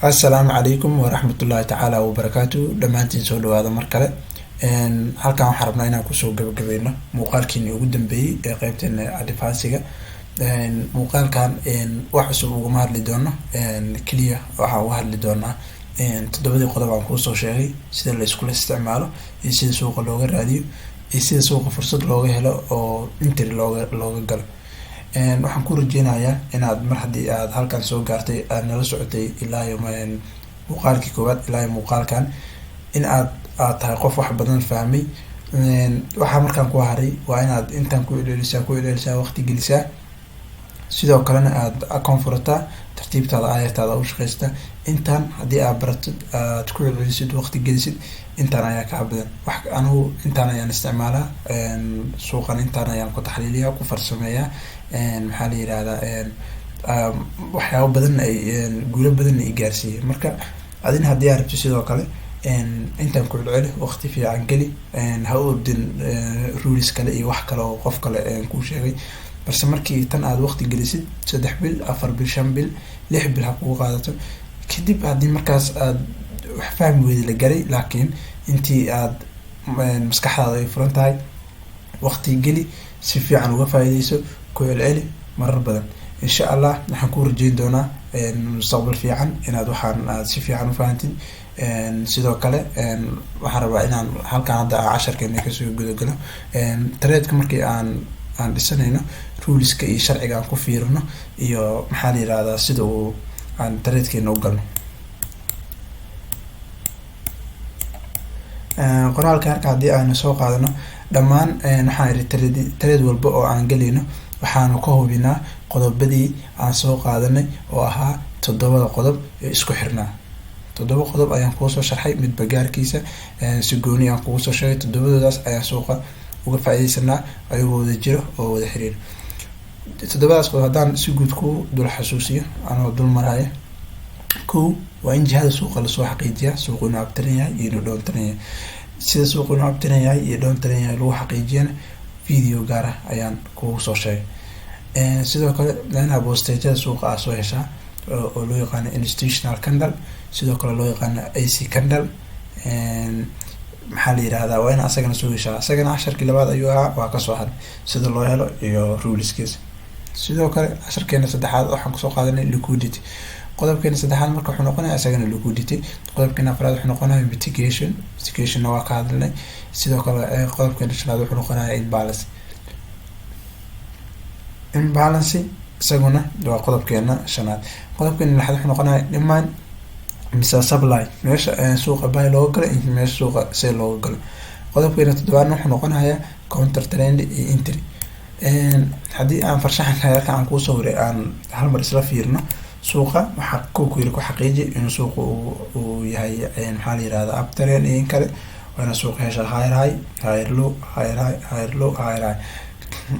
Assalaamu calaykum waraxmatullaahi tacaala wabarakaatu. Dhammaantiin soo dhawaada mar kale. Halkan waxaan rabnaa inaan kusoo gabagabeyno muuqaalkiini ugu dambeeyey ee qeybteena advanced-ga. Muuqaalkan wax cusub ugama hadli doono, keliya waxaan uga hadli doonaa toddobadii qodob aan kuusoo sheegay, sida la iskula isticmaalo iyo sida suuqa looga raadiyo iyo sida suuqa fursad looga helo oo entry looga galo. Waxaan ku rajeynayaa inaad mar haddii aad halkan soo gaartay, aad nala socotay ilaa iyo muuqaalkii koowaad ilaa iyo muuqaalkan, in aad tahay qof wax badan fahmay. Waxaa markaan ku haray waa inaad intaan ku celcelisaa, ku celcelisaa, waqti gelisaa, sidoo kalena aad akoon furataa, tartiibtaada aayartaada u shaqeysataa. Intaan haddii aad baratid, aad ku celcelisid, waqti gelisid, intaan ayaa kaa badan. Wax anigu intaan ayaan isticmaalaa, suuqan intaan ayaan ku taxliiliyaa, ku farsameeyaa, maxaa la yirahdaa, waxyaabo badan ay guulo badanna i gaarsiiyay. Marka adina haddii aad rabto, sidoo kale intaan ku celceli, waqti fiican geli, ha u ordin rules kale iyo wax kale oo qof kale kuu sheegay. Balse markii tan aad waqti gelisid, 3 bil, 4 bil, 5 bil, 6 bil ha kugu qaadato. Kadib haddii markaas aad wax fahmi weyda la garay, laakiin intii aad maskaxdaada ay furan tahay, waqti geli, si fiican uga faa'iideyso, ku celceli marar badan. Insha Allah waxaan ku rajeyn doonaa mustaqbal fiican inaad waxaan aad si fiican u fahantid. Sidoo kale waxaan rabaa inaan halkaan hadda aan casharkeena kasoo gudagalo trade-ka, markii aan dhisanayno, rules-ka iyo sharciga aan ku fiirino iyo, maxaa la yirahdaa, sida uu aan trade-keena u galno. Qoraalka harka haddii aanu soo qaadano dhammaan, waxaan iri trade walba oo aan gelayno waxaanu ka hubinaa qodobadii aan soo qaadanay oo ahaa toddobada qodob ee isku xirnaa. Toddoba qodob ayaan kuusoo sharxay, midba gaarkiisa si gooni aan kugu soo sheegay. Toddobadoodaas ayaan suuqa uga faa-ideysanaa ayagoo wada jiro oo wada xiriir. Toddobadaas qodob haddaan si guud ku dul xasuusiyo anoo dul maraya: kow, waa in jihada suuqa lasoo xaqiijiyaa, suuqu inuu uptrend yahay iyo inuu downtrend yahay. Sida suuqu inuu uptrend yahay iyo downtrend yahay lagu xaqiijiyana, video gaar ah ayaan kugu soo sheegay. Sidoo kale waa inaa boostejada suuqa aa soo heshaa, oo loo yaqaano institutional candle, sidoo kale loo yaqaano AC candle, maxaa la yirahdaa, waa in asagana soo heshaa. Asagana casharkii labaad ayuu ahaa, waa kasoo hadlay sida loo helo iyo rules-kiisa. Sidoo kale casharkeena saddexaad waxaan kusoo qaadanay liquidity. Qodobkeena saddexaad marka wuxuu noqonaya isagana liquidity. Qodobkeena afraad wuxuu noqonaya mitigation, mitigation-na waa ka hadalnay. Sidoo kale qodobkeena shanaad wuxuu noqonaya imbalance, imbalance isaguna waa qodobkeena shanaad. Qodobkeena lixaad wuxuu noqonaya demand mise supply, meesha suuqa buy looga galo iyo meesha suuqa sell looga galo. Qodobkeena toddobaadna wuxuu noqonayaa counter trend iyo entry. Haddii aan farshaxanka yarka aan kuusoo waray aan hal mar isla fiirino suuqa, waxaa kow ku yiri ku xaqiiji inuu suuqa uu yahay, maxaa la yirahdaa, uptrend iyo in kale. Waa ina suuqa heshaa higher high, higher low, higher high, higher low, higher high.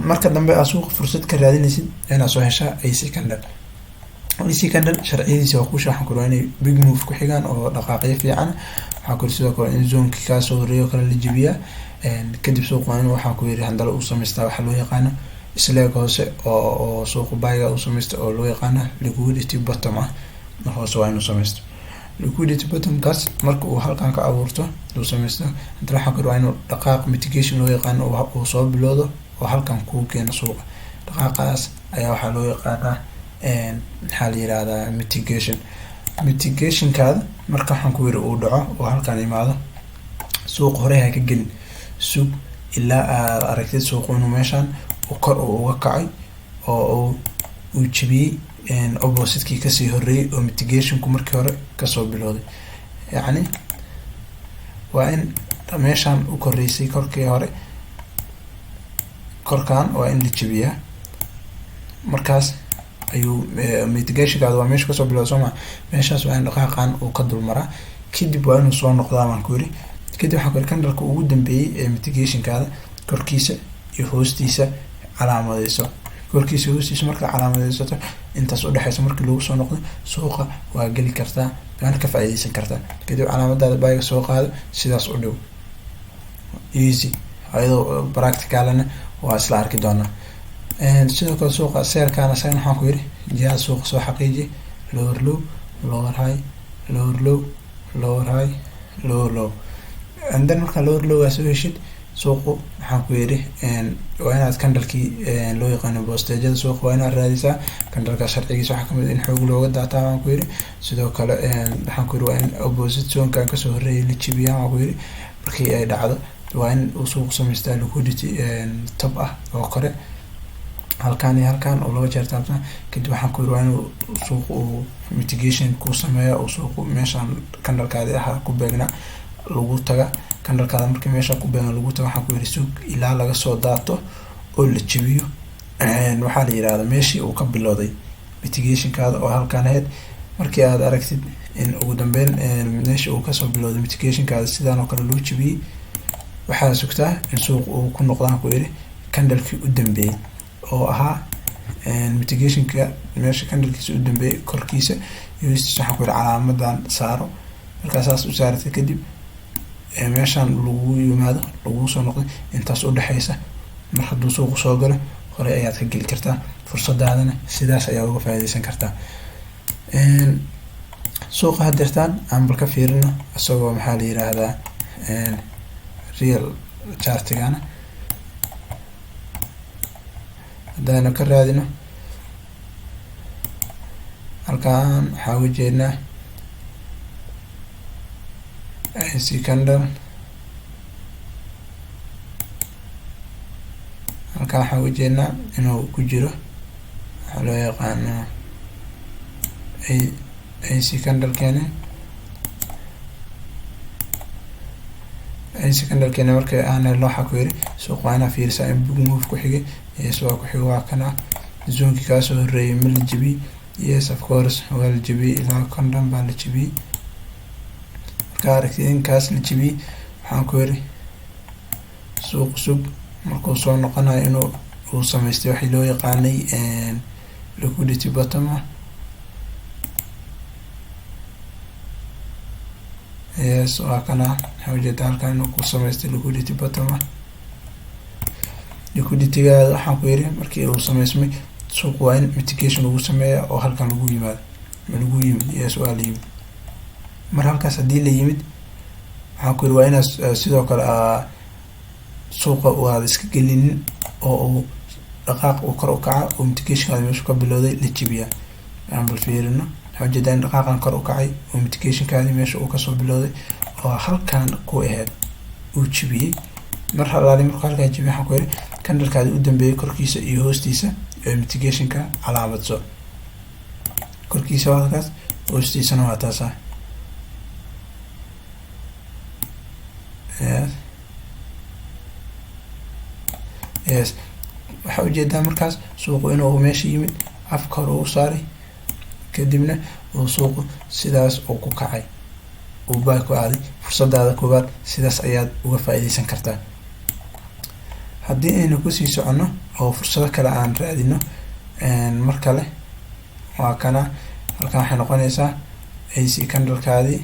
Marka dambe aad suuqa fursad ka raadinaysid, inaad soo heshaa AC candle. AC candle sharciyadiisa waa kuusha. Waxaan kuri inay big move ku xigaan oo dhaqaaqyo fiican. Waxaa kuri sidoo kale in zone-kii kaasoo horeeyo kale la jebiyaa. Kadib suuqa waa in, waxaan ku yiri, handalo uu samaystaa waxaa loo yaqaano isleeg hoose oo suuqa buy-ga uu samaysto, oo loo yaqaano liquidity bottom ah. Hoose waa inuu samaysto liquidity bottom-kaas. Marka uu halkan ka abuurto, uu samaysto, hadana waxaan ku yiri waa inuu dhaqaaq mitigation loo yaqaano uu soo bilowdo oo halkan kuu keeno suuqa. Dhaqaaqaas ayaa waxaa loo yaqaanaa, maxaa la yirahdaa, mitigation. Mitigation-kaada marka, waxaan ku yiri, uu dhaco oo halkan imaado, suuq hore ha ka gelin. Sug ilaa aad aragtid suuqu inuu meeshan kor uu uga kacay oo uu jebiyey opposite-kii kasii horeeyay oo mitigation-ku markii hore kasoo bilowday. Yacni waa in meeshan u koreysay korkii hore, korkan waa in la jebiyaa. Markaas ayuu mitigation-kaada waa meesha kasoo bilowday, soo ma? Meeshaas waa in dhaqaaqan uu ka dulmaraa. Kadib waa inuu soo noqdaa, baan ku yiri. Kadib waxaan ku yiri candle-ka ugu dambeeyey ee mitigation-kaada korkiisa iyo hoostiisa calaamadeyso. Korkiisa, hoostiisa markaa calaamadeysato, intaas udhexeysa markii lagu soo noqdo, suuqa waa geli kartaa, waana ka faa-ideysan kartaa. Kadib calaamadaada buy-ga soo qaado, sidaas u dhigo. Easy, ayadoo practical-ana waa isla arki doonaa. Sidoo kale suuqa sell-kaan asagana waxaan ku yiri jihada suuqa soo xaqiiji: lower low, lower high. Lower low, lower high, lower low. And then markaa lower lowgaa soo heshid, suuqu waxaan ku yidhi waa inaad candlekii loo yaqaano boostejada suuqa waa inaad raadisaa. Candleka sharcigiisa waxaa kamid in xoog looga daataa, waan ku yidhi. Sidoo kale waxaan ku yidhi waa in opposite zonekan kasoo horreeyay la jibiyaa, waan ku yidhi. Markii ay dhacdo, waa in uu suuqu samaystaa liquidity top ah oo kore, halkaan iyo halkaan oo laba jeer taabtaa. Kadib waxaan ku yidhi waa inuu suuqu uu mitigation ku sameeyo, uu suuqu meeshaan candlekaadi ahaa ku beegnaa lagu taga. Candlekaada markii meesha ku beegan lagu taga, waxaan ku yidhi suug ilaa laga soo daato oo la jebiyo, waxaa la yirahda, meeshii uu ka bilowday mitigationkaada oo halkaan ahayd. Markii aad aragtid in ugu dambeyn meeshii uu kasoo bilowday mitigationkaada sidaan oo kale loo jebiyey, waxaa sugtaa in suuq uu ku noqdaan, ku yidhi, candlekii u dambeeyey oo ahaa mitigationka meesha candlekiisa u dambeeyey korkiisa iyo hoostiisa. Waxaan ku yidhi calaamadan saaro. Markaa saas u saaratay, kadib meeshaan lagu yimaado, lagu soo noqday, intaas udhexeysa mar hadduu suuqu soo galo, horey ayaad ka geli kartaa fursadaadana, sidaas ayaa uga faaideysan kartaa. Suuqa hadeertaan aan bal ka fiirino isagoo, maxaa la yiraahdaa, real chartigana haddaanu ka raadino. Halkaan waxaa uga jeednaa IC candle. Halkaan waxaan uga jeednaa inuu ku jiro waxaa loo yaqaano AC candlekeeni. AC candlekeeni marka aan helno, waxaa ku yiri suuq waa inaa fiirisaa in big move ku xigay. Yes, waa ku xigay, waa kana. Zonekii kaasoo horreeyay ma la jebiyey? Yes, of course, waa la jebiyey, ilaa condom baa la jebiyey. Markaa aragtid in kaas la jebiyey, waxaan ku yiri suuq sug markuu soo noqonayo inuu uu sameystay waxii loo yaqaanay liquidity bottom ah. Yes, waa kana. Waxaa ujeedaa halkan inuu ku sameystay liquidity bottom ah. Liquiditygaada, waxaan ku yiri, markii uu sameysmay, suuq waa in mitigation lagu sameeya oo halkan lagu yimaado. Ma lagu yimid? Yes, waa la yimid. Mar halkaas haddii la yimid, waxaan ku yiri waa inaad sidoo kale suuqa aad iska gelinin oo uu dhaqaaq uu kor u kaca oo mitigationkaada meeshu ka bilowday la jebiyaa. Aan bal fiirino. Waxaa ujeedaa in dhaqaaqan kor u kacay oo mitigationkaadii meesha uu kasoo bilowday oo halkan ku ahayd uu jebiyey. Mar halaali markuu halkaa jebiyey, waxaan ku yiri candlekaadi u dambeeyey korkiisa iyo hoostiisa ee mitigationka calaamadso. Korkiisa waa halkaas, hoostiisana waa taasa. Yes, waxaa ujeedaa markaas suuqu inuu meesha yimid, afka hore u saaray, kadibna uu suuqu sidaas uu ku kacay, uu baa ku aaday. Fursadaada koowaad sidaas ayaad uga faa-iideysan kartaa. Haddii aynu kusii soconno oo fursado kale aan raadino mar kale, waa kana. Halkan waxay noqonaysaa AC candlekaadii.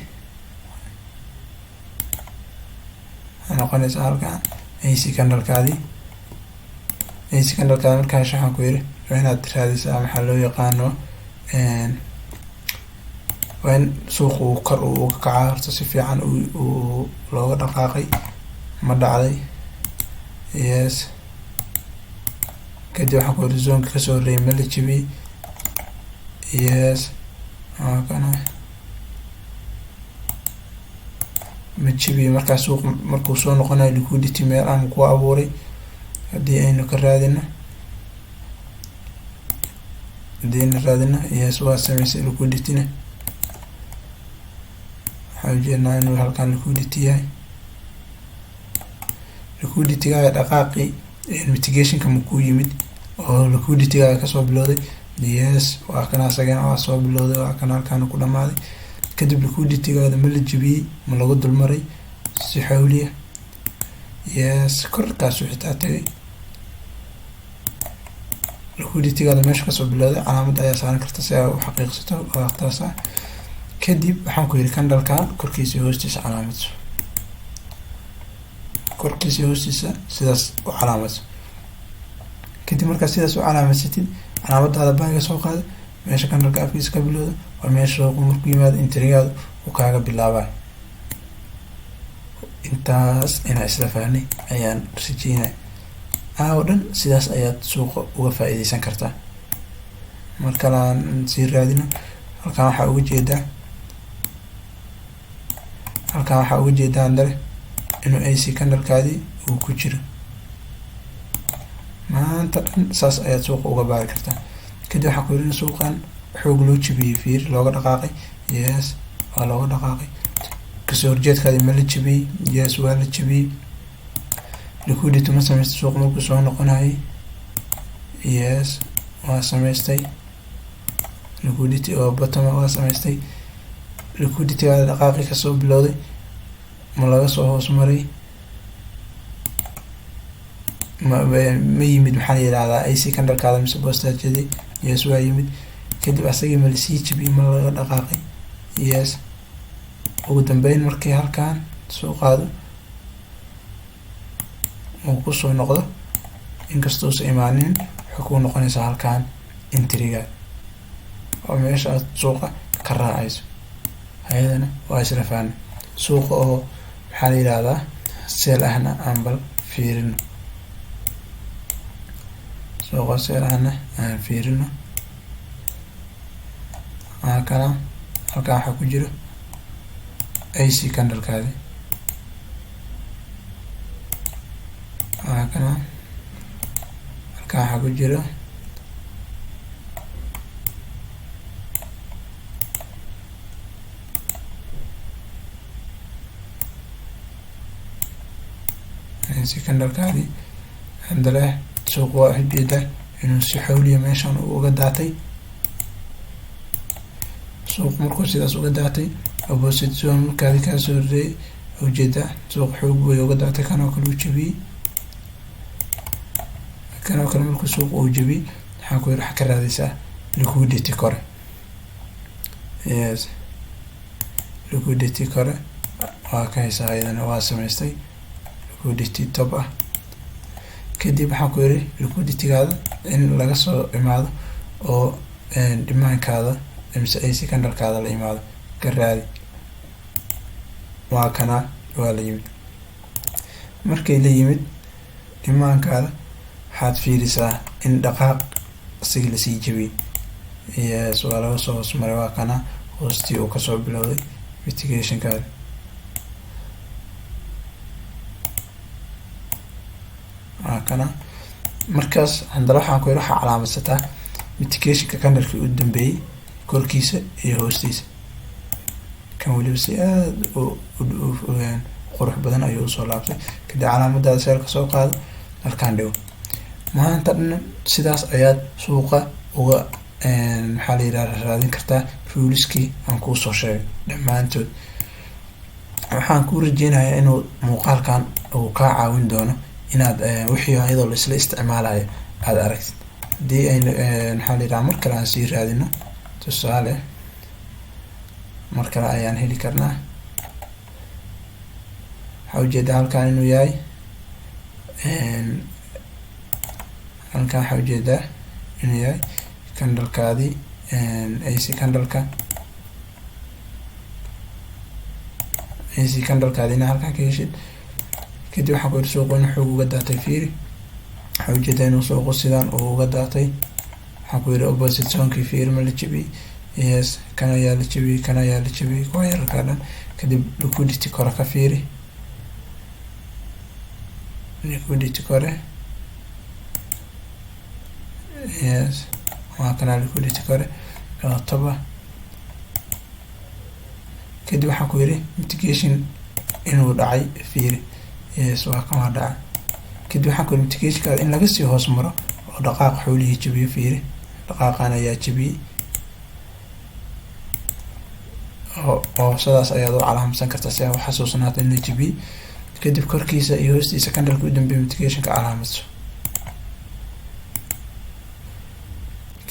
Waxay noqonaysaa halkan AC candlekaadii. AC candlekaadi markaa hesho, waxaan ku yiri waa inaad raadisaa maxaa loo yaqaano, waa in suuqa uu kor uu uga kacaa horta, si fiican uu looga dhaqaaqay. Ma dhacday? Yes. Kadib waxaan ku yiri zoneka kasoo horreeyay ma la jebiyey? Yes, waa kana. Ma jebiyey? Markaa suuq markuu soo noqonayo, liquidity meel aan ku abuuray haddii aynu ka raadino, haddii aynu raadino, yes, waa sameysay liquidityna. Waxaan ujeednaa inuu halkan liquidity yahay. Liquidity-gaaga dhaqaaqi mitigationka ma ku yimid oo liquidity-gaaga kasoo bilowday? Yes, waa kana, asagana waa soo bilowday, waa kana, halkaana ku dhamaaday. Kadib liquidity-gaada ma la jebiyey? Ma lagu dulmaray si xawliya? Yes, korkaasuu xitaa tagay. Liquidity-gaada meesha kasoo bilowday calaamad ayaa saaran karta si aa u xaqiiqsato waqtaasa. Kadib waxaan ku yiri candlekan korkiisa iyo hoostiisa calaamadso. Korkiisa iyo hoostiisa sidaas u calaamadso. Kadib markaad sidaas u calaamedsatid, calaamadaada baaga soo qaada. Meesha candleka afkiisa ka bilowda waa meesha suuqu markuu yimaado entrygaada Uu kaaga bilaabay intaas. Inaa isla fahnay ayaan rajeynaya. Caawo dhan sidaas ayaad suuqa uga faa-iideysan kartaa. Mar kale aan sii raadino. Halkaan waxaa uga jeedaa andare inuu AC candlekaadii uu ku jiro. Maanta dhan saas ayaad suuqa uga baari kartaa. Kadib waxaa ku yidhi, suuqan xoog loo jabiyey, fiir, looga dhaqaaqay. Yes, waa looga dhaqaaqay. Kasoo horjeedkaadi ma la jabiyey? Yes, waa la jabiyey. Liquidity ma samaystay suuq markuu soo noqonayay? Yes, waa samaystay. Liquidity oo bottom waa samaystay. Liquiditygaada dhaqaaqi kasoo bilowday ma laga soo hoos maray? Ma yimid, maxaa la yihahdaa, AC candlekaada mise boostajadii? Yes, waa yimid. Kadib asagii ma lasii jabiyey? Ma laga dhaqaaqay? Yes. Ugu dambeyn markii halkan suuqaadu uu kusoo noqdo, inkastousa imaanin, waxay kuu noqonaysaa halkan entryga oo meesha aad suuqa ka raacayso. Ayadana waa isla fahanay. Suuqa oo, maxaa la yihahdaa, sell ahna aan bal fiirino. Suuqa sell ahna aan fiirino. Kana halkan waxaa ku jiro AC candlekaadi. Kana halkan waxaa ku jiro AC candlekaadi. Handale suuq waa ujeedaa inuu si xawliya meeshan uu uga daatay. Suuq markuu sidaas uga daatay, opposite zone markaadi kaasoo horeeyay, ujeedaa suuq xoog bay uga daatay. Kan oo kale uu jabiyey. Kan oo kale markuu suuq uu jabiyey, waxaan ku yiri, waxaa ka raadaysaa liquidity kore. Yes, liquidity kore waa ka haysaa. Iyadana waa samaystay liquidity top ah. Kadib waxaan ku yiri, liquiditygaada in laga soo imaado oo demandkaada mise AC candlekaada la imaado ka raadi. Waa kana, waa la yimid. Markay la yimid demandkaada, waxaad fiirisaa in dhaqaaq isaga lasii jabiyey. Yes, waa laga soo hoos maray. Waa kana hoostii uu kasoo bilowday mitigationkaada. Waa kana. Markaas handala waxaan ku yiri, waxaa calaamadsataa mitigationka candlekii u dambeeyey korkiisa iyo hoostiisa. Kan weliba si aada u qurux badan ayuu usoo laabtay. Kadib calaamadaada sellka soo qaado, halkaan dhigo. Maanta dhan sidaas ayaad suuqa uga, maxaa la yidhahda, raadin kartaa ruleskii aan kuusoo sheegay dhammaantood. Waxaan kuu rajeynayaa inuu muuqaalkan uu kaa caawin doono inaad wixii iyadoo la isla isticmaalayo aada aragtid. Haddii aynu, maxaa la yidhaha, mar kale aan sii raadino tusaale, mar kale ayaan heli karnaa. Waxaa ujeedaa halkan inuu yahay, halkan waxaa ujeedaa inuu yahay candlekaadii AC candleka. AC candlekaadi inaa halkan ka heshid. Kadib waxaan ku yiri, suuqu inuu xoog uga daatay fiiri. Waxaa ujeedaa inuu suuqu sidaan uu uga daatay. Waxaan ku yiri, opposite zonekii fiiri, ma la jabiyey? Yes, kan ayaa la jabiyey, kan ayaa la jabiyey, kuwa yararkaa dhan. Kadib liquidity kore ka fiiri, liquidity kore. Yes, waa kanaa liquidity kore oo toba. Kadib waxaan ku yiri, mitigation inuu dhacay fiiri. Yes, waa kan, waa dhacay. Kadib waxaan ku yiri, mitigationkaada in laga sii hoos maro oo dhaqaaq xoolihii jabiyo fiiri. Dhaqaaqan ayaa jabiyey oo sidaas ayaad u calaamadsan kartaa si aa u xasuusnaata in la jabiyey. Kadib korkiisa iyo hoostiisa candleka u dambeeya mitigationka calaamadso.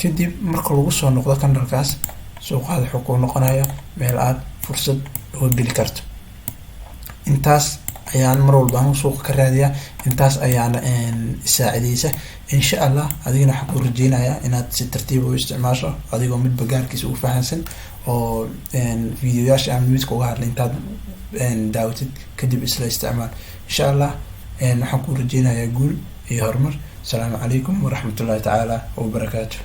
Kadib marka lagu soo noqdo candlekaas, suuqaada wuxuu kuu noqonaya meel aad fursad uga geli karto. Intaas Ayaan mar walba anu suuqa ka raadiyaa, intaas ayaana isaacideysa. Insha Allah adigana waxaan ku rajeynayaa inaad si tartiib u isticmaasho, adigoo midba gaarkiisa u fahansan, oo videoyaasha aan midka uga hadlay intaad daawatid kadib isla isticmaal. Insha Allah waxaan ku rajeynayaa guul iyo horumar. Asalaamu calaykum waraxmatullahi tacaala wabarakaatu.